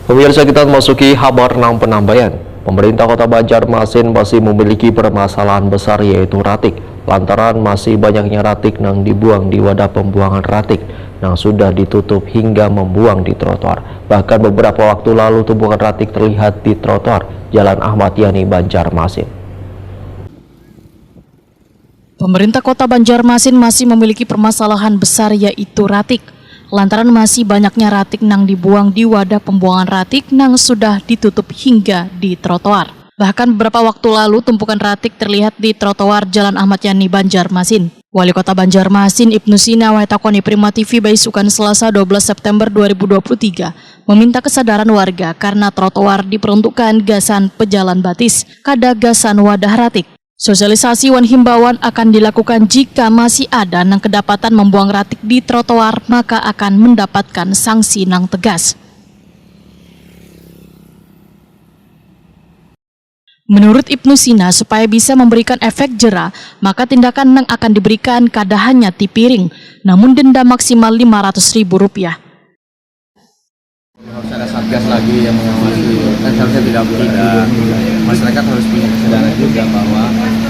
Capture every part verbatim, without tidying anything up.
Pemirsa, kita memasuki habar nang penambayan. Pemerintah Kota Banjarmasin masih memiliki permasalahan besar, yaitu ratik. Lantaran masih banyaknya ratik nang dibuang di wadah pembuangan ratik nang sudah ditutup hingga membuang di trotoar. Bahkan beberapa waktu lalu tumpukan ratik terlihat di trotoar Jalan Ahmad Yani, Banjarmasin. Pemerintah Kota Banjarmasin masih memiliki permasalahan besar, yaitu ratik. Lantaran masih banyaknya ratik nang dibuang di wadah pembuangan ratik nang sudah ditutup hingga di trotoar. Bahkan beberapa waktu lalu tumpukan ratik terlihat di trotoar Jalan Ahmad Yani, Banjarmasin. Wali Kota Banjarmasin, Ibnu Sina, watakoni Prima T V baisukan Selasa dua belas September dua ribu dua puluh tiga, meminta kesadaran warga karena trotoar diperuntukkan gasan pejalan batis, kada gasan wadah ratik. Sosialisasi wan himbauan akan dilakukan jika masih ada nang kedapatan membuang ratik di trotoar, maka akan mendapatkan sanksi nang tegas. Menurut Ibnu Sina, supaya bisa memberikan efek jera, maka tindakan nang akan diberikan kada hanya tipiring, namun denda maksimal lima ratus ribu rupiah. Harus ada satgas lagi yang mengawasi, kan seharusnya tidak boleh ada. Masyarakat harus punya kesadaran juga bahwa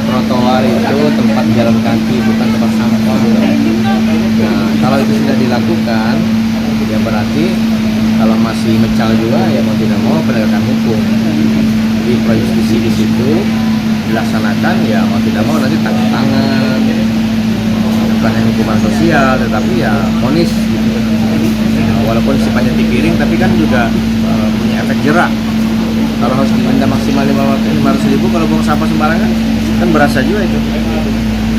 trotoar itu tempat jalan kaki, bukan tempat sampah. Nah, kalau itu sudah dilakukan, ya berarti kalau masih mecal juga, ya mau tidak mau penegakan hukum. Jadi pro justisia di situ dilaksanakan, ya mau tidak mau nanti tangkap tangan, bukan hanya hukuman sosial, tetapi ya vonis gitu. Nah, walaupun sifatnya tipiring, tapi kan juga eh, punya efek jera. Kalau harus didenda maksimal lima ratus ribu, kalau buang sampah sembarangan kan berasa juga itu.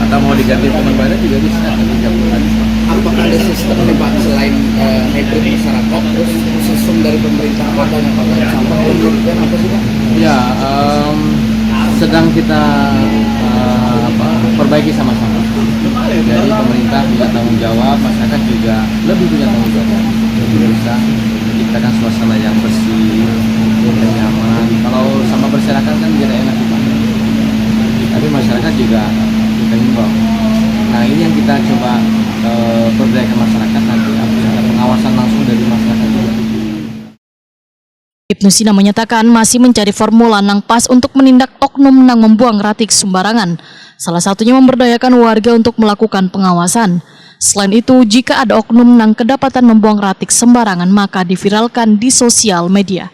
Atau mau diganti hukuman badan juga bisa, tapi tidak perlu lagi. Apakah ada sistem nih, Pak, selain eh, hybrid masyarakat, terus sistem dari pemerintah kota yang pakai sampah, menurut kalian apa sih, Pak? Ya, em, sedang kita eh, apa, perbaiki sama-sama. Jadi pemerintah punya tanggung jawab, masyarakat juga lebih punya tanggung jawab. Jadi bisa menciptakan suasana yang bersih dan nyaman. Kalau sampah berserakan kan tidak enak, Pak. Tapi masyarakat juga kita himbau. Nah, ini yang kita coba eh, berdayakan masyarakat, nanti harus ada pengawasan langsung dari masyarakat juga. Ibnu Sina menyatakan masih mencari formula nang pas untuk menindak oknum nang membuang ratik sembarangan. Salah satunya memberdayakan warga untuk melakukan pengawasan. Selain itu, jika ada oknum nang kedapatan membuang ratik sembarangan, maka diviralkan di sosial media.